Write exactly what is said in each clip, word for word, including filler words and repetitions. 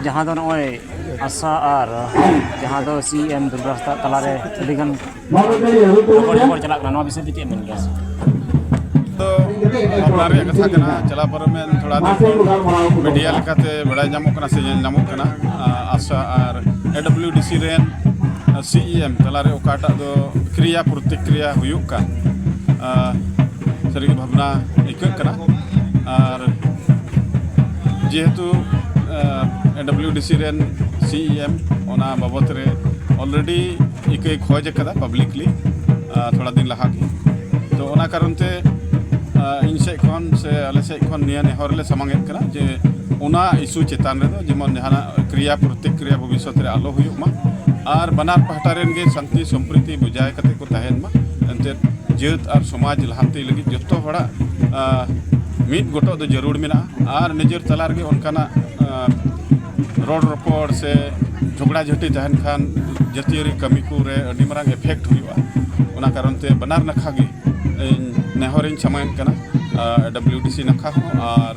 ᱡᱟᱦᱟᱸ ᱫᱚ ᱱᱚᱜᱼᱚᱭ ᱟᱥᱟ ᱟᱨ ᱡᱟᱦᱟᱸ ᱫᱚ ᱥᱤ ᱮᱢ ᱫᱩᱨᱜᱟ ᱦᱟᱸᱥᱫᱟ ᱛᱟᱞᱟᱨᱮ ᱟᱹᱰᱤᱜᱟᱱ ᱨᱚᱯᱚᱲ ᱨᱚᱯᱚᱲ ᱪᱟᱞᱟᱜ ᱠᱟᱱᱟ, ᱱᱚᱣᱟ ᱵᱤᱥᱚᱭ ᱛᱮ ᱪᱮᱫ ᱮᱢ ᱢᱮᱱ ᱜᱮᱭᱟ? ᱛᱚ, ᱵᱷᱟᱵᱽᱱᱟ ᱨᱮᱭᱟᱜ ᱠᱟᱛᱷᱟ ᱠᱟᱱᱟ᱾ ᱪᱟᱞᱟᱣ ᱯᱟᱨᱚᱢᱮᱱ ᱛᱷᱚᱲᱟ ᱫᱤᱱ ᱠᱷᱚᱱ ᱢᱤᱰᱤᱭᱟ ᱞᱮᱠᱟᱛᱮ ᱵᱟᱲᱟᱭ ᱧᱟᱢᱚᱜ ᱠᱟᱱᱟ ᱥᱮ ᱧᱮᱞ ᱧᱟᱢᱚᱜ ᱠᱟᱱᱟ, ᱟ, ᱟᱥᱟ ᱟᱨ ᱮ ᱰᱟᱵᱽᱞᱤᱭᱩ ᱰᱤ ᱥᱤ ᱨᱮᱱ, ᱟ, ᱥᱤ ᱤ ᱮᱢ ᱛᱟᱞᱟᱨᱮ ᱚᱠᱟᱴᱟᱜ ᱫᱚ ᱠᱨᱤᱭᱟ ᱯᱨᱚᱛᱤᱠᱨᱤᱭᱟ ᱦᱩᱭᱩᱜ ᱠᱟᱱ, ᱟ, ᱥᱟᱹᱨᱤᱜᱮ ᱵᱷᱟᱵᱽᱱᱟ ᱟᱹᱭᱠᱟᱹᱜ ᱠᱟᱱᱟ᱾ ᱟᱨ ᱡᱮᱦᱮᱛᱩ, ᱟ, ᱮ ᱰᱟᱵᱽᱞᱤᱭᱩ ᱰᱤ ᱥᱤ ᱨᱮᱱ ᱥᱤ ᱤ ᱮᱢ ᱚᱱᱟ ᱵᱟᱵᱚᱛ ᱨᱮ already ᱤᱠᱟᱹᱭ ᱠᱷᱚᱡᱽ ᱟᱠᱟᱫᱟ publicly, ᱟ, ᱛᱷᱚᱲᱟ ᱫᱤᱱ ᱞᱟᱦᱟ ᱜᱮ᱾ ᱛᱚ, ᱚᱱᱟ ᱠᱟᱨᱚᱱ ᱛᱮ, ᱟ, ᱤᱧ ᱥᱮᱫ ᱠᱷᱚᱱ ᱥᱮ ᱟᱞᱮ ᱥᱮᱫ ᱠᱷᱚᱱ ᱱᱤᱭᱟᱹ ᱱᱮᱦᱚᱨ ᱞᱮ ᱥᱟᱢᱟᱝ ᱮᱫ ᱠᱟᱱᱟ ᱡᱮ ᱚᱱᱟ issue ᱪᱮᱛᱟᱱ ᱨᱮᱫᱚ ᱡᱮᱢᱚᱱ ᱡᱟᱦᱟᱱᱟᱜ ᱠᱨᱤᱭᱟ ᱯᱨᱚᱛᱤᱠᱨᱤᱭᱟ ᱵᱷᱚᱵᱤᱥᱥᱚᱛ ᱨᱮ ᱟᱞᱚ ᱦᱩᱭᱩᱜ ᱢᱟ, ᱟᱨ ᱵᱟᱱᱟᱨ ᱯᱟᱦᱴᱟ ᱨᱮᱱ ᱜᱮ ᱥᱟᱱᱛᱤ ᱥᱚᱢᱯᱨᱤᱛᱤ ᱵᱚᱡᱟᱭ ᱠᱟᱛᱮ ᱠᱚ ᱛᱟᱦᱮᱱ ᱢᱟ᱾ ᱮᱱᱛᱮᱫ ᱡᱟᱹᱛ ᱟᱨ ᱥᱚᱢᱟᱡᱽ ᱞᱟᱦᱟᱱᱛᱤ ᱞᱟᱹᱜᱤᱫ ᱡᱚᱛᱚ ᱦᱚᱲᱟᱜ, ᱟ, ᱢᱤᱫ ᱜᱚᱴᱚᱜ ᱫᱚ ᱡᱟᱹᱨᱩᱲ ᱢᱮᱱᱟᱜᱼᱟ, ᱟᱨ ᱱᱤᱡᱮᱨ ᱛᱟᱞᱟ ᱨᱮᱜᱮ ᱚᱱᱠᱟᱱᱟᱜ, ᱟ, ᱨᱚᱲ ᱨᱚᱯᱚᱲ ᱥᱮ ᱡᱷᱚᱜᱽᱲᱟ ᱡᱷᱟᱹᱴᱤ ᱛᱟᱦᱮᱱ ᱠᱷᱟᱱ ᱡᱟᱹᱛᱤᱭᱟᱹᱨᱤ ᱠᱟᱹᱢᱤ ᱠᱚᱨᱮ ᱟᱹᱰᱤ ᱢᱟᱨᱟᱝ effect ᱦᱩᱭᱩᱜᱼᱟ᱾ ᱚᱱᱟ ᱠᱟᱨᱚᱱ ᱛᱮ ᱵᱟᱱᱟᱨ ᱱᱟᱠᱷᱟ ᱜᱮ ᱤᱧ ᱱᱮᱦᱚᱨᱤᱧ ᱥᱟᱢᱟᱝ ᱮᱫ ᱠᱟᱱᱟ, ᱟ, ᱰᱟᱵᱽᱞᱤᱭᱩ ᱰᱤ ᱥᱤ ᱱᱟᱠᱷᱟ ᱦᱚᱸ ᱟᱨ,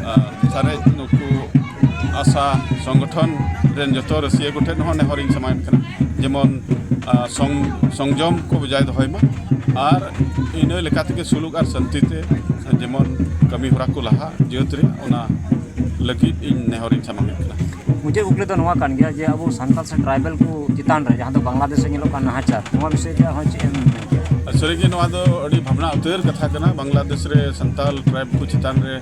ᱟ, ᱥᱟᱨᱮᱡ ᱱᱩᱠᱩ ᱟᱥᱟ ᱥᱚᱝᱜᱚᱴᱷᱚᱱ ᱨᱮᱱ ᱡᱚᱛᱚ ᱨᱟᱹᱥᱤᱭᱟᱹ ᱠᱚᱴᱷᱮᱱ ᱦᱚᱸ ᱱᱮᱦᱚᱨᱤᱧ ᱥᱟᱢᱟᱝ ᱮᱫ ᱠᱟᱱᱟ᱾ ᱡᱮᱢᱚᱱ, ᱟ, ᱥᱚᱝ-, ᱥᱚᱝᱡᱚᱢ ᱠᱚ ᱵᱚᱡᱟᱭ ᱫᱚᱦᱚᱭ ᱢᱟ ᱟᱨ ᱤᱱᱟᱹ ᱞᱮᱠᱟ ᱛᱮᱜᱮ ᱥᱩᱞᱩᱠ ᱟᱨ ᱥᱟᱱᱛᱤ ᱛᱮ ᱡᱮᱢᱚᱱ ᱠᱟᱹᱢᱤ ᱦᱚᱨᱟ ᱠᱚ ᱞᱟᱦᱟ ᱡᱟᱹᱛ ᱨᱮᱭᱟᱜ, ᱚᱱᱟ ᱞᱟᱹᱜᱤᱫ ᱤᱧ ᱱᱮᱦᱚᱨᱤᱧ ᱥᱟᱢᱟᱝ ᱮᱫ ᱠᱟᱱᱟ᱾ ᱢᱩᱪᱟᱹᱫ ᱠᱩᱠᱞᱤ ᱫᱚ ᱱᱚᱣᱟ ᱠᱟᱱ ᱜᱮᱭᱟ ᱡᱮ ᱟᱵᱚ ᱥᱟᱱᱛᱟᱲ ᱥᱮ tribal ᱠᱚ ᱪᱮᱛᱟᱱ ᱨᱮ ᱡᱟᱦᱟᱸ ᱫᱚ ᱵᱟᱝᱞᱟᱫᱮᱥ ᱨᱮ ᱧᱮᱞᱚᱜ ᱠᱟᱱ ᱱᱟᱦᱟᱪᱟᱨ, ᱱᱚᱣᱟ ᱵᱤᱥᱚᱭ ᱛᱮ ᱟᱨᱦᱚᱸ ᱪᱮᱫ ᱮᱢ ᱢᱮᱱ ᱠᱮᱭᱟ? ᱥᱟᱹᱨᱤᱜᱮ ᱱᱚᱣᱟ ᱫᱚ ᱟᱹᱰᱤ ᱵᱷᱟᱵᱽᱱᱟ ᱩᱛᱟᱹᱨ ᱠᱟᱛᱷᱟ ᱠᱟᱱᱟ᱾ ᱵᱟᱝᱞᱟᱫᱮᱥ ᱨᱮ ᱥᱟᱱᱛᱟᱲ tribe ᱠᱚ ᱪᱮᱛᱟᱱ ᱨᱮ,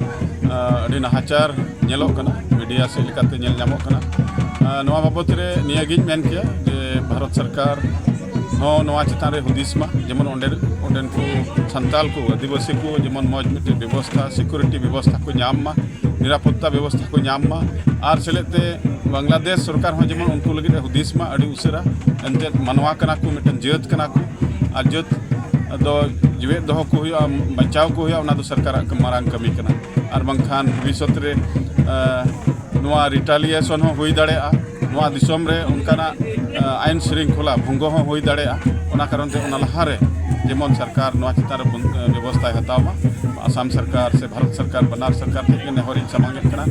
ᱟ, ᱟᱹᱰᱤ ᱱᱟᱦᱟᱪᱟᱨ ᱧᱮᱞᱚᱜ ᱠᱟᱱᱟ, ᱢᱤᱰᱤᱭᱟ ᱥᱮᱫ ᱞᱮᱠᱟᱛᱮ ᱧᱮᱞ ᱧᱟᱢᱚᱜ ᱠᱟᱱᱟ᱾ ᱟ, ᱱᱚᱣᱟ ᱵᱟᱵᱚᱛ ᱨᱮ ᱱᱤᱭᱟᱹᱜᱤᱧ ᱢᱮᱱ ᱠᱮᱭᱟ ᱡᱮ ᱵᱷᱟᱨᱚᱛ ᱥᱚᱨᱠᱟᱨ ᱦᱚᱸ ᱱᱚᱣᱟ ᱪᱮᱛᱟᱱ ᱨᱮ ᱦᱩᱫᱤᱥ ᱢᱟ, ᱡᱮᱢᱚᱱ ᱚᱸᱰᱮ, ᱚᱸᱰᱮᱱ ᱠᱚ ᱥᱟᱱᱛᱟᱲ ᱠᱚ, ᱟᱹᱫᱤᱵᱟᱹᱥᱤ ᱠᱚ ᱡᱮᱢᱚᱱ ᱢᱚᱡᱽ ᱢᱤᱫᱴᱮᱱ ᱵᱮᱵᱚᱥᱛᱷᱟ, security ᱵᱮᱵᱚᱥᱛᱷᱟ ᱠᱚ ᱧᱟᱢ ᱢᱟ, ᱱᱤᱨᱟᱯᱚᱛᱛᱟ ᱵᱮᱵᱚᱥᱛᱷᱟ ᱠᱚ ᱧᱟᱢ ᱢᱟ᱾ ᱟᱨ ᱥᱮᱞᱮᱫ ᱛᱮ ᱵᱟᱝᱞᱟᱫᱮᱥ ᱥᱚᱨᱠᱟᱨ ᱦᱚᱸ ᱡᱮᱢᱚᱱ ᱩᱱᱠᱩ ᱞᱟᱹᱜᱤᱫ ᱮ ᱦᱩᱫᱤᱥ ᱢᱟ ᱟᱹᱰᱤ ᱩᱥᱟᱹᱨᱟ᱾ ᱮᱱᱛᱮᱫ ᱢᱟᱱᱣᱟ ᱠᱟᱱᱟ ᱠᱚ, ᱢᱤᱫᱴᱮᱱ ᱡᱟᱹᱛ ᱠᱟᱱᱟ ᱠᱚ, ᱟᱨ ᱡᱟᱹᱛ ᱫᱚ ᱡᱤᱣᱮᱫ ᱫᱚᱦᱚ ᱠᱚ ᱦᱩᱭᱩᱜᱼᱟ, ᱵᱟᱧᱪᱟᱣ ᱠᱚ ᱦᱩᱭᱩᱜᱼᱟ, ᱚᱱᱟ ᱫᱚ ᱥᱚᱨᱠᱟᱨᱟᱜ ᱢᱟᱨᱟᱝ ᱠᱟᱹᱢᱤ ᱠᱟᱱᱟ᱾ ᱟᱨ ᱵᱟᱝᱠᱷᱟᱱ ᱵᱷᱚᱵᱤᱥᱥᱚᱛ ᱨᱮ, ᱟ, ᱱᱚᱣᱟ retaliation ᱦᱚᱸ ᱦᱩᱭ ᱫᱟᱲᱮᱭᱟᱜᱼᱟ, ᱱᱚᱣᱟ ᱫᱤᱥᱚᱢ ᱨᱮ ᱚᱱᱠᱟᱱᱟᱜ, ᱟ, ᱟᱭᱤᱱ ᱥᱤᱨᱤᱝᱠᱷᱚᱞᱟ ᱵᱷᱚᱝᱜᱚ ᱦᱚᱸ ᱦᱩᱭ ᱫᱟᱲᱮᱭᱟᱜᱼᱟ᱾ ᱚᱱᱟ ᱠᱟᱨᱚᱱ ᱛᱮ ᱚᱱᱟ ᱞᱟᱦᱟᱨᱮ ᱡᱮᱢᱚᱱ ᱥᱚᱨᱠᱟᱨ ᱱᱚᱣᱟ ᱪᱮᱛᱟᱱ ᱨᱮ ᱵᱚᱱ-, ᱮ, ᱵᱮᱵᱚᱥᱛᱷᱟᱭ ᱦᱟᱛᱟᱣ ᱢᱟ᱾ ᱟᱥᱟᱢ ᱥᱚᱨᱠᱟᱨ ᱥᱮ ᱵᱷᱟᱨᱚᱛ ᱥᱚᱨᱠᱟᱨ, ᱵᱟᱱᱟᱨ ᱥᱚᱨᱠᱟᱨ ᱴᱷᱮᱱ ᱜᱮ ᱱᱮᱦᱚᱨᱤᱧ ᱥᱟᱢᱟᱝ ᱮᱫ ᱠᱟᱱᱟ᱾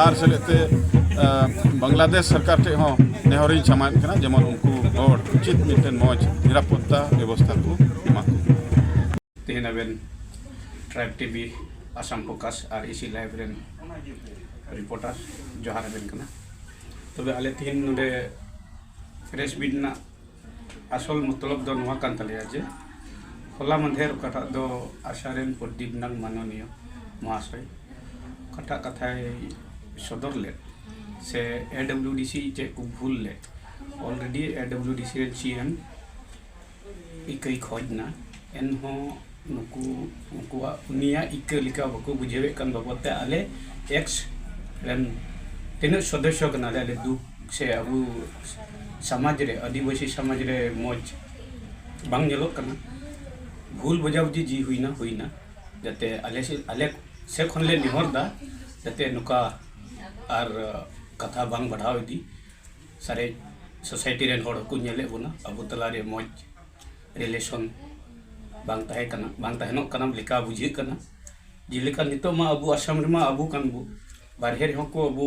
ᱟᱨ ᱥᱮᱞᱮᱫ ᱛᱮ, ᱮ, ᱵᱟᱝᱞᱟᱫᱮᱥ ᱥᱚᱨᱠᱟᱨ ᱴᱷᱮᱱ ᱦᱚᱸ ᱱᱮᱦᱚᱨᱤᱧ ᱥᱟᱢᱟᱝ ᱮᱫ ᱠᱟᱱᱟ, ᱡᱮᱢᱚᱱ ᱩᱱᱠᱩ ᱦᱚᱲ ᱩᱪᱤᱛ ᱢᱤᱫᱴᱮᱱ ᱢᱚᱡᱽ ᱱᱤᱨᱟᱯᱚᱛᱛᱟ ᱵᱮᱵᱚᱥᱛᱷᱟ ᱠᱚ ᱮᱢᱟ ᱠᱚ᱾ ᱛᱮᱦᱮᱧ ᱟᱵᱮᱱ Tribe ᱴᱤᱵᱷᱤ, ᱟᱥᱟᱢ ᱯᱷᱳᱠᱟᱥ ᱟᱨ ᱤᱥᱤ ᱞᱟᱭᱤᱵᱷ ᱨᱮᱱ ᱨᱤᱯᱳᱨᱴᱟᱨ, ᱡᱚᱦᱟᱨ ᱟᱵᱮᱱ ᱠᱟᱱᱟ᱾ ᱛᱚᱵᱮ ᱟᱞᱮ ᱛᱮᱦᱮᱧ ᱱᱚᱰᱮ ᱯᱨᱮᱥ ᱢᱤᱴ ᱨᱮᱱᱟᱜ ᱟᱥᱚᱞ ᱢᱚᱛᱞᱚᱵ ᱫᱚ ᱱᱚᱣᱟ ᱠᱟᱱ ᱛᱟᱞᱮᱭᱟ ᱡᱮ ᱦᱚᱞᱟ ᱢᱟᱫᱷᱮᱨ ᱚᱠᱟᱴᱟᱜ ᱫᱚ ᱟᱥᱟ ᱨᱮᱱ ᱯᱨᱚᱫᱤᱯ ᱱᱟᱜᱽ ᱢᱟᱱᱚᱱᱤᱭᱚ ᱢᱚᱦᱟᱥᱚᱭ ᱚᱠᱟᱴᱟᱜ ᱠᱟᱛᱷᱟᱭ ᱥᱚᱫᱚᱨ ᱞᱮᱫ ᱥᱮ ᱮ ᱰᱟᱵᱞᱤᱭᱩ ᱰᱤ ᱥᱤ ᱪᱮᱫ ᱠᱚ ᱵᱷᱩᱞ ᱞᱮᱫ, already ᱮ ᱰᱟᱵᱞᱤᱭᱩ ᱰᱤ ᱥᱤ ᱨᱮᱱ ᱥᱤ ᱮᱢ ᱤᱠᱟᱹᱭ ᱠᱷᱚᱡᱽ ᱮᱱᱟ, ᱮᱱᱦᱚᱸ ᱱᱩᱠᱩ ᱩᱱᱠᱩᱣᱟᱜ ᱩᱱᱤᱭᱟᱜ ᱤᱠᱟᱹ ᱞᱮᱠᱟ ᱵᱟᱠᱚ ᱵᱩᱡᱷᱟᱹᱣᱮᱫ ᱠᱟᱱ ᱵᱟᱵᱚᱫ ᱛᱮ ᱟᱞᱮ ᱮᱠᱥ ᱨᱮᱱ ᱛᱤᱱᱟᱹᱜ ᱥᱚᱫᱚᱥᱥᱚ ᱠᱟᱱᱟᱞᱮ, ᱟᱞᱮ ᱫᱩᱠ ᱥᱮ ᱟᱵᱚ ᱥᱚᱢᱟᱡᱽ ᱨᱮ, ᱟᱹᱫᱤᱵᱟᱹᱥᱤ ᱥᱚᱢᱟᱡᱽ ᱨᱮ ᱢᱚᱡᱽ ᱵᱟᱝ ᱧᱮᱞᱚᱜ ᱠᱟᱱᱟ᱾ ᱵᱷᱩᱞ ᱵᱩᱡᱷᱟᱵᱩᱡᱷᱤ ᱡᱤ ᱦᱩᱭᱱᱟ, ᱦᱩᱭᱱᱟ, ᱡᱟᱛᱮ ᱟᱞᱮ ᱥᱮᱫ, ᱟᱞᱮ ᱥᱮᱫ ᱠᱷᱚᱱ ᱞᱮ ᱱᱮᱦᱚᱨ ᱫᱟ ᱡᱟᱛᱮ ᱱᱚᱝᱠᱟ ᱟᱨ ᱠᱟᱛᱷᱟ ᱵᱟᱝ ᱵᱟᱲᱦᱟᱣ ᱤᱫᱤ᱾ ᱥᱟᱨᱮᱡ ᱥᱳᱥᱟᱭᱴᱤ ᱨᱮᱱ ᱦᱚᱲ ᱦᱚᱸᱠᱚ ᱧᱮᱞᱮᱫ ᱵᱚᱱᱟ, ᱟᱵᱚ ᱛᱟᱞᱟᱨᱮ ᱢᱚᱡᱽ ᱨᱤᱞᱮᱥᱚᱱ ᱵᱟᱝ ᱛᱟᱦᱮᱸ ᱠᱟᱱᱟ, ᱵᱟᱝ ᱛᱟᱦᱮᱱᱚᱜ ᱠᱟᱱᱟ ᱞᱮᱠᱟ ᱵᱩᱡᱷᱟᱹᱜ ᱠᱟᱱᱟ᱾ ᱡᱮᱞᱮᱠᱟ ᱱᱤᱛᱚᱜ ᱢᱟ ᱟᱵᱚ ᱟᱥᱟᱢ ᱨᱮᱢᱟ ᱟᱵᱚ ᱠᱟᱱ ᱵᱚ, ᱵᱟᱨᱦᱮ ᱨᱮᱦᱚᱸ ᱠᱚ ᱟᱵᱚ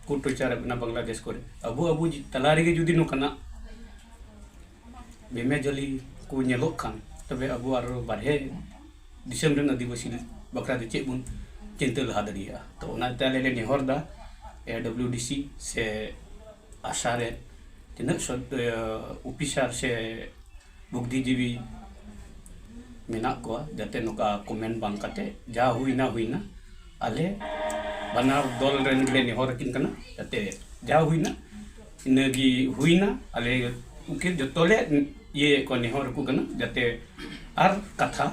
ᱠᱚ ᱴᱚᱨᱪᱟᱨᱮᱫ ᱵᱚᱱᱟ, ᱵᱟᱝᱞᱟᱫᱮᱥ ᱠᱚᱨᱮ᱾ ᱟᱵᱚ ᱟᱵᱚ ᱡᱤ-, ᱛᱟᱞᱟ ᱨᱮᱜᱮ ᱡᱩᱫᱤ ᱱᱚᱝᱠᱟᱱᱟᱜ ᱵᱮᱢᱮᱡᱟᱞᱤ ᱠᱚ ᱧᱮᱞᱚᱜ ᱠᱷᱟᱱ, ᱛᱚᱵᱮ ᱟᱵᱚ ᱟᱨ ᱵᱟᱨᱦᱮ ᱫᱤᱥᱚᱢ ᱨᱮᱱ ᱟᱹᱫᱤᱵᱟᱹᱥᱤ ᱵᱟᱠᱷᱨᱟ ᱛᱮ ᱪᱮᱫ ᱵᱚᱱ ᱪᱤᱱᱛᱟᱹ ᱞᱟᱦᱟ ᱫᱟᱲᱮᱭᱟᱜᱼᱟ? ᱛᱚ ᱚᱱᱟᱛᱮ ᱟᱞᱮ ᱞᱮ ᱱᱮᱦᱚᱨ ᱫᱟ ᱮ ᱰᱟᱵᱞᱤᱭᱩ ᱰᱤ ᱥᱤ ᱥᱮ ᱟᱥᱟ ᱨᱮ ᱛᱤᱱᱟᱹᱜ ᱥᱚᱫ-, ᱮ, ᱚᱯᱷᱤᱥᱟᱨ ᱥᱮ ᱵᱩᱫᱽᱫᱷᱤᱡᱤᱵᱤ ᱢᱮᱱᱟᱜ ᱠᱚᱣᱟ, ᱡᱟᱛᱮ ᱱᱚᱝᱠᱟ ᱠᱚᱢᱮᱱᱴ ᱵᱟᱝ ᱠᱟᱛᱮ ᱡᱟ ᱦᱩᱭᱱᱟ ᱦᱩᱭᱱᱟ, ᱟᱞᱮ ᱵᱟᱱᱟᱨ ᱫᱚᱞ ᱨᱮᱱ ᱜᱮᱞᱮ ᱱᱮᱦᱚᱨ ᱟᱹᱠᱤᱱ ᱠᱟᱱᱟ, ᱡᱟᱛᱮ ᱡᱟ ᱦᱩᱭᱱᱟ ᱤᱱᱟᱹᱜᱮ ᱦᱩᱭᱱᱟ᱾ ᱟᱞᱮ ᱩᱱᱠᱤᱱ ᱡᱚᱛᱚ ᱞᱮ ᱤᱭᱟᱹᱭᱮᱫ ᱠᱚᱣᱟ, ᱱᱮᱦᱚᱨ ᱟᱠᱚ ᱠᱟᱱᱟ, ᱡᱟᱛᱮ ᱟᱨ ᱠᱟᱛᱷᱟ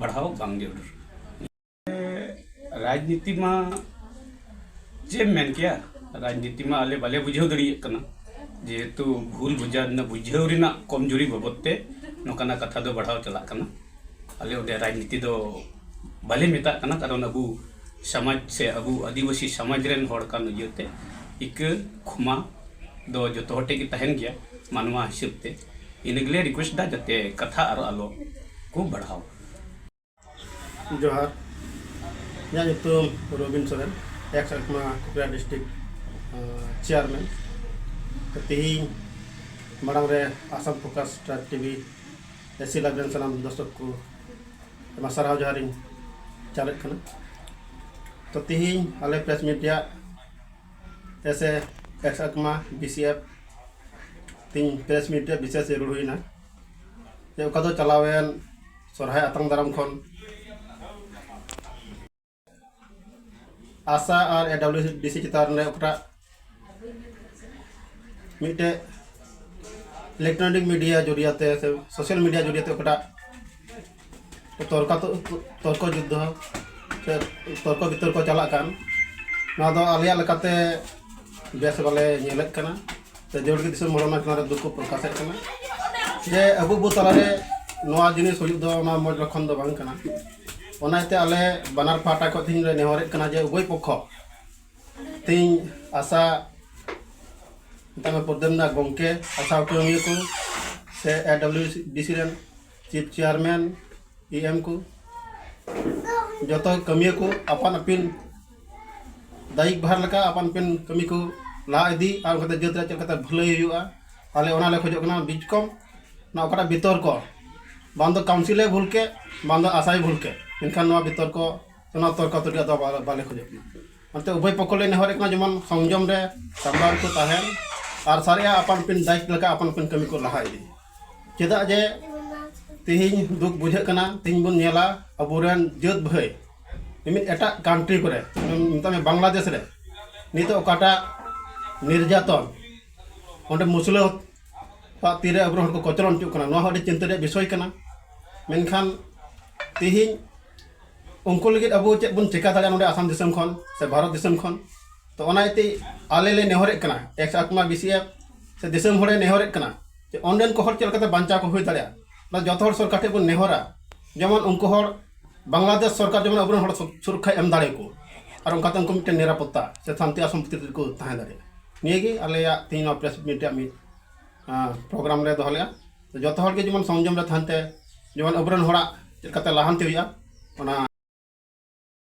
ᱵᱟᱲᱦᱟᱣ ᱵᱟᱝ ᱡᱟᱹᱨᱩᱲ᱾ ᱨᱟᱡᱽᱱᱤᱛᱤ ᱢᱟ ᱪᱮᱫ ᱮᱢ ᱢᱮᱱ ᱠᱮᱭᱟ, ᱨᱟᱡᱽᱱᱤᱛᱤ ᱢᱟ ᱟᱞᱮ ᱵᱟᱞᱮ ᱵᱩᱡᱷᱟᱹᱣ ᱫᱟᱲᱮᱭᱟᱜ ᱠᱟᱱᱟ, ᱡᱮᱦᱮᱛᱩ ᱵᱷᱩᱞ ᱵᱩᱡᱷᱟᱹᱣ ᱨᱮᱱᱟᱜ, ᱵᱩᱡᱷᱟᱹᱣ ᱨᱮᱱᱟᱜ ᱠᱚᱢᱡᱩᱨᱤ ᱵᱟᱵᱚᱫ ᱛᱮ ᱱᱚᱝᱠᱟᱱᱟᱜ ᱠᱟᱛᱷᱟ ᱫᱚ ᱵᱟᱲᱦᱟᱣ ᱪᱟᱞᱟᱜ ᱠᱟᱱᱟ᱾ ᱟᱞᱮ ᱚᱸᱰᱮ ᱨᱟᱡᱽᱱᱤᱛᱤ ᱫᱚ ᱵᱟᱞᱮ ᱢᱮᱛᱟᱜ ᱠᱟᱱᱟ, ᱠᱟᱨᱚᱱ ᱟᱵᱚ ᱥᱚᱢᱟᱡᱽ ᱥᱮ ᱟᱵᱚ ᱟᱹᱫᱤᱵᱟᱹᱥᱤ ᱥᱚᱢᱟᱡᱽ ᱨᱮᱱ ᱦᱚᱲ ᱠᱟᱱ ᱤᱭᱟᱹᱛᱮ ᱤᱠᱟᱹ ᱠᱷᱚᱢᱟ ᱫᱚ ᱡᱚᱛᱚ ᱦᱚᱲ ᱴᱷᱮᱱ ᱜᱮ ᱛᱟᱦᱮᱱ ᱜᱮᱭᱟ ᱢᱟᱱᱣᱟ ᱦᱤᱥᱟᱹᱵ ᱛᱮ᱾ ᱤᱱᱟᱹ ᱜᱮᱞᱮ ᱨᱤᱠᱩᱭᱮᱥᱴ ᱫᱟ, ᱡᱟᱛᱮ ᱠᱟᱛᱷᱟ ᱟᱨᱚ ᱟᱞᱚ ᱠᱚ ᱵᱟᱲᱦᱟᱣ᱾ ᱡᱚᱦᱟᱨ᱾ ᱤᱧᱟᱹᱜ ᱧᱩᱛᱩᱢ ᱨᱚᱵᱤᱱ ᱥᱚᱨᱮᱱ, ᱮᱠᱥ ᱟᱠᱢᱟ ᱠᱩᱠᱲᱟ ᱰᱤᱥᱴᱨᱤᱠᱴ ᱪᱮᱭᱟᱨᱢᱮᱱ᱾ ᱛᱚ, ᱛᱮᱦᱮᱧ ᱢᱟᱲᱟᱝ ᱨᱮ ᱟᱥᱟᱢ ᱯᱷᱳᱠᱟᱥ ᱴᱨᱟᱭᱤᱵᱽ ᱴᱤᱵᱷᱤ ᱮᱥᱤ ᱞᱟᱭᱤᱵᱷ ᱨᱮᱱ ᱥᱟᱱᱟᱢ ᱫᱚᱨᱥᱚᱠ ᱠᱚ ᱟᱭᱢᱟ ᱥᱟᱨᱦᱟᱣ ᱡᱚᱦᱟᱨᱤᱧ ᱪᱟᱞᱮᱫ ᱠᱟᱱᱟ᱾ ᱛᱚ, ᱛᱮᱦᱮᱧ ᱟᱞᱮ ᱯᱨᱮᱥ ᱢᱤᱴ ᱨᱮᱭᱟᱜ ᱮᱥᱮ ᱮᱠᱥ ᱟᱠᱢᱟ ᱵᱤ ᱥᱤ ᱮᱯᱷ ᱛᱮᱦᱮᱧ ᱯᱨᱮᱥ ᱢᱤᱴ ᱨᱮ ᱵᱤᱥᱮᱥ ᱡᱟᱹᱨᱩᱲ ᱦᱩᱭᱱᱟ, ᱡᱮ ᱚᱠᱟ ᱫᱚ ᱪᱟᱞᱟᱣᱮᱱ ᱥᱚᱨᱦᱟᱭ ᱟᱛᱟᱝ ᱫᱟᱨᱟᱢ ᱠᱷᱚᱱ ᱟᱥᱟ ᱟᱨ ᱮ ᱰᱟᱵᱞᱤᱭᱩ ᱰᱤ ᱥᱤ ᱪᱮᱛᱟᱱ ᱨᱮ ᱚᱠᱟᱴᱟᱜ ᱢᱤᱫᱴᱮᱡ ᱤᱞᱮᱠᱴᱨᱚᱱᱤᱠ ᱢᱤᱰᱤᱭᱟ ᱡᱚᱨᱤᱭᱟᱛᱮ ᱥᱮ ᱥᱳᱥᱟᱞ ᱢᱤᱰᱤᱭᱟ ᱡᱚᱨᱤᱭᱟᱛᱮ ᱚᱠᱟᱴᱟᱜ ᱛᱚᱨᱠᱟ, ᱛᱚᱨᱠᱚ ᱡᱩᱫᱽᱫᱷᱚ ᱥᱮ ᱛᱚᱨᱠᱚ ᱵᱤᱛᱚᱨᱠᱚ ᱪᱟᱞᱟᱜ ᱠᱟᱱ, ᱱᱚᱣᱟ ᱫᱚ ᱟᱞᱮᱭᱟᱜ ᱞᱮᱠᱟᱛᱮ ᱵᱮᱥ ᱵᱟᱞᱮ ᱧᱮᱞᱮᱫ ᱠᱟᱱᱟ᱾ ᱥᱮ ᱡᱟᱹᱨᱩᱲ ᱜᱮ ᱫᱤᱥᱚᱢ ᱦᱚᱲ ᱚᱱᱟ ᱪᱮᱛᱟᱱ ᱨᱮ ᱫᱩᱠ ᱠᱚ ᱯᱨᱚᱠᱟᱥᱮᱫ ᱠᱟᱱᱟ ᱡᱮ ᱟᱵᱚ ᱵᱚ ᱛᱟᱞᱟᱨᱮ ᱱᱚᱣᱟ ᱡᱤᱱᱤᱥ ᱦᱩᱭᱩᱜ ᱫᱚ ᱚᱱᱟ ᱢᱚᱡᱽ ᱞᱚᱠᱷᱚᱱ ᱫᱚ ᱵᱟᱝ ᱠᱟᱱᱟ᱾ ᱚᱱᱟ ᱤᱭᱟᱹᱛᱮ ᱟᱞᱮ ᱵᱟᱱᱟᱨ ᱯᱟᱦᱴᱟ ᱠᱷᱚᱱ ᱛᱮᱦᱮᱧ ᱞᱮ ᱱᱮᱦᱚᱨᱮᱫ ᱠᱟᱱᱟ ᱡᱮ ᱩᱵᱷᱚᱭ ᱯᱚᱠᱠᱷᱚ ᱛᱮᱦᱮᱧ ᱟᱥᱟ ᱢᱮᱛᱟᱜ ᱢᱮ ᱯᱨᱚᱫᱮᱱ ᱫᱟ ᱜᱚᱢᱠᱮ, ᱟᱥᱟ ᱠᱟᱹᱢᱤᱭᱟᱹ ᱠᱚ ᱥᱮ ᱮ ᱰᱟᱵᱞᱤᱭᱩ ᱰᱤ ᱥᱤ ᱨᱮᱱ ᱪᱤᱯ ᱪᱮᱭᱟᱨᱢᱮᱱ, ᱤ ᱮᱢ ᱠᱚ ᱡᱚᱛᱚ ᱠᱟᱹᱢᱤᱭᱟᱹ ᱠᱚ ᱟᱯᱟᱱ ᱟᱹᱯᱤᱱ ᱫᱟᱭᱤᱠ ᱵᱷᱟᱨ ᱞᱮᱠᱟ ᱟᱯᱟᱱ ᱟᱹᱯᱤᱱ ᱠᱟᱹᱢᱤ ᱠᱚ ᱞᱟᱦᱟ ᱤᱫᱤ ᱟᱨ ᱚᱱᱠᱟᱛᱮ ᱡᱟᱹᱛ ᱨᱮᱭᱟᱜ ᱪᱮᱫ ᱞᱮᱠᱟᱛᱮ ᱵᱷᱟᱹᱞᱟᱹᱭ ᱦᱩᱭᱩᱜᱼᱟ, ᱟᱞᱮ ᱚᱱᱟ ᱞᱮ ᱠᱷᱚᱡᱚᱜ ᱠᱟᱱᱟ᱾ ᱵᱤᱡ ᱠᱚᱢ ᱱᱚᱣᱟ ᱚᱠᱟᱴᱟᱜ ᱵᱤᱛᱚᱨᱠᱚ, ᱵᱟᱝ ᱫᱚ ᱠᱟᱣᱩᱱᱥᱤᱞᱮ ᱵᱷᱩᱞ ᱠᱮᱫ, ᱵᱟᱝ ᱫᱚ ᱟᱥᱟᱭ ᱵᱷᱩᱞ ᱠᱮᱫ, ᱢᱮᱱᱠᱷᱟᱱ ᱱᱚᱣᱟ ᱵᱤᱛᱚᱨᱠᱚ ᱥᱮ ᱱᱚᱣᱟ ᱛᱚᱨᱠᱚ ᱛᱚᱨᱠᱚ ᱫᱚ ᱵᱟ-, ᱵᱟᱞᱮ ᱠᱷᱚᱡᱚᱜ ᱠᱟᱱᱟ᱾ ᱚᱱᱟᱛᱮ ᱩᱵᱷᱚᱭ ᱯᱚᱠᱠᱷᱚ ᱞᱮ ᱱᱮᱦᱚᱨᱮᱫ ᱠᱟᱱᱟ ᱡᱮᱢᱚᱱ ᱥᱚᱝᱡᱚᱢ ᱨᱮ ᱥᱟᱢᱵᱲᱟᱣ ᱨᱮᱠᱚ ᱛᱟᱦᱮᱱ ᱟᱨ ᱥᱟᱨᱮᱡᱟᱜ ᱟᱯᱟᱱ ᱟᱹᱯᱤᱱ ᱫᱟᱭᱤᱛᱛᱚ ᱞᱮᱠᱟ ᱟᱯᱟᱱ ᱟᱹᱯᱤᱱ ᱠᱟᱹᱢᱤ ᱠᱚ ᱞᱟᱦᱟ ᱤᱫᱤ᱾ ᱪᱮᱫᱟᱜ ᱡᱮ ᱛᱮᱦᱮᱧ ᱫᱩᱠ ᱵᱩᱡᱷᱟᱹᱜ ᱠᱟᱱᱟ, ᱛᱮᱦᱮᱧ ᱵᱚᱱ ᱧᱮᱞᱟ ᱟᱵᱚᱨᱮᱱ ᱡᱟᱹᱛ ᱵᱷᱟᱹᱭ ᱢᱤᱢᱤᱫ ᱮᱴᱟᱜ ᱠᱟᱱᱴᱨᱤ ᱠᱚᱨᱮ, ᱢᱮᱛᱟᱜ ᱢᱮ ᱵᱟᱝᱞᱟᱫᱮᱥ ᱨᱮ ᱱᱤᱛᱚᱜ ᱚᱠᱟᱴᱟᱜ ᱱᱤᱨᱡᱟᱛᱚᱱ, ᱚᱸᱰᱮ ᱢᱩᱥᱞᱟᱹ ᱠᱚᱣᱟᱜ ᱛᱤᱨᱮ ᱟᱵᱚᱨᱮᱱ ᱦᱚᱲ ᱠᱚ ᱠᱚᱪᱞᱚᱱ ᱦᱚᱪᱚᱜ ᱠᱟᱱᱟ, ᱱᱚᱣᱟ ᱦᱚᱸ ᱟᱹᱰᱤ ᱪᱤᱱᱛᱟᱹ ᱨᱮᱭᱟᱜ ᱵᱤᱥᱚᱭ ᱠᱟᱱᱟ᱾ ᱢᱮᱱᱠᱷᱟᱱ ᱛᱮᱦᱮᱧ ᱩᱱᱠᱩ ᱞᱟᱹᱜᱤᱫ ᱟᱵᱚ ᱪᱮᱫ ᱵᱚᱱ ᱪᱮᱠᱟ ᱫᱟᱲᱮᱭᱟᱜᱼᱟ ᱱᱚᱰᱮ ᱟᱥᱟᱢ ᱫᱤᱥᱚᱢ ᱠᱷᱚᱱ ᱥᱮ ᱵᱷᱟᱨᱚᱛ ᱫᱤᱥᱚᱢ ᱠᱷᱚᱱ? ᱛᱚ ᱚᱱᱟ ᱤᱭᱟᱹᱛᱮ ᱟᱞᱮ ᱞᱮ ᱱᱮᱦᱚᱨᱮᱫ ᱠᱟᱱᱟ, ᱮᱠᱥ ᱟᱠᱢᱟ ᱵᱤ ᱥᱤ ᱮᱯᱷ ᱥᱮ ᱫᱤᱥᱚᱢ ᱦᱚᱲᱮ ᱱᱮᱦᱚᱨᱮᱫ ᱠᱟᱱᱟ ᱡᱮ ᱚᱸᱰᱮᱱ ᱠᱚ ᱦᱚᱲ ᱪᱮᱫ ᱞᱮᱠᱟᱛᱮ ᱵᱟᱧᱪᱟᱣ ᱠᱚ ᱦᱩᱭ ᱫᱟᱲᱮᱭᱟᱜᱼᱟ᱾ ᱚᱱᱟ ᱡᱚᱛᱚ ᱦᱚᱲ ᱥᱚᱨᱠᱟᱨ ᱴᱷᱮᱱ ᱵᱚᱱ ᱱᱮᱦᱚᱨᱟ, ᱡᱮᱢᱚᱱ ᱩᱱᱠᱩ ᱦᱚᱲ ᱵᱟᱝᱞᱟᱫᱮᱥ ᱥᱚᱨᱠᱟᱨ ᱡᱮᱢᱚᱱ ᱟᱵᱚᱨᱮᱱ ᱦᱚᱲ ᱥᱩ-, ᱥᱩᱨᱚᱠᱠᱷᱟᱭ ᱮᱢ ᱫᱟᱲᱮᱭᱟᱠᱚ ᱟᱨ ᱚᱱᱠᱟᱛᱮ ᱩᱱᱠᱩ ᱢᱤᱫᱴᱮᱱ ᱱᱤᱨᱟᱯᱚᱛᱛᱟ ᱥᱮ ᱥᱟᱱᱛᱤ ᱟᱨ ᱥᱚᱢᱯᱚᱛᱤ ᱨᱮᱠᱚ ᱛᱟᱦᱮᱸ ᱫᱟᱲᱮᱭᱟᱜᱼᱟ᱾ ᱱᱤᱭᱟᱹᱜᱮ ᱟᱞᱮᱭᱟᱜ ᱛᱮᱦᱮᱧ ᱱᱚᱣᱟ ᱯᱨᱮᱥ ᱢᱤᱴ ᱨᱮᱭᱟᱜ ᱢᱤᱫ, ᱟᱸ, ᱯᱨᱳᱜᱨᱟᱢ ᱞᱮ ᱫᱚᱦᱚ ᱞᱮᱫᱼᱟ᱾ ᱛᱚ ᱡᱚᱛᱚ ᱦᱚᱲ ᱜᱮ ᱡᱮᱢᱚᱱ ᱥᱚᱝᱡᱚᱢ ᱨᱮ ᱛᱟᱦᱮᱱ ᱛᱮ, ᱡᱮᱢᱚᱱ ᱟᱵᱚᱨᱮᱱ ᱦᱚᱲᱟᱜ ᱪᱮᱫ ᱞᱮᱠᱟᱛᱮ ᱞᱟᱦᱟᱱᱛᱤ ᱦᱩᱭᱩᱜᱼᱟ, ᱚᱱᱟ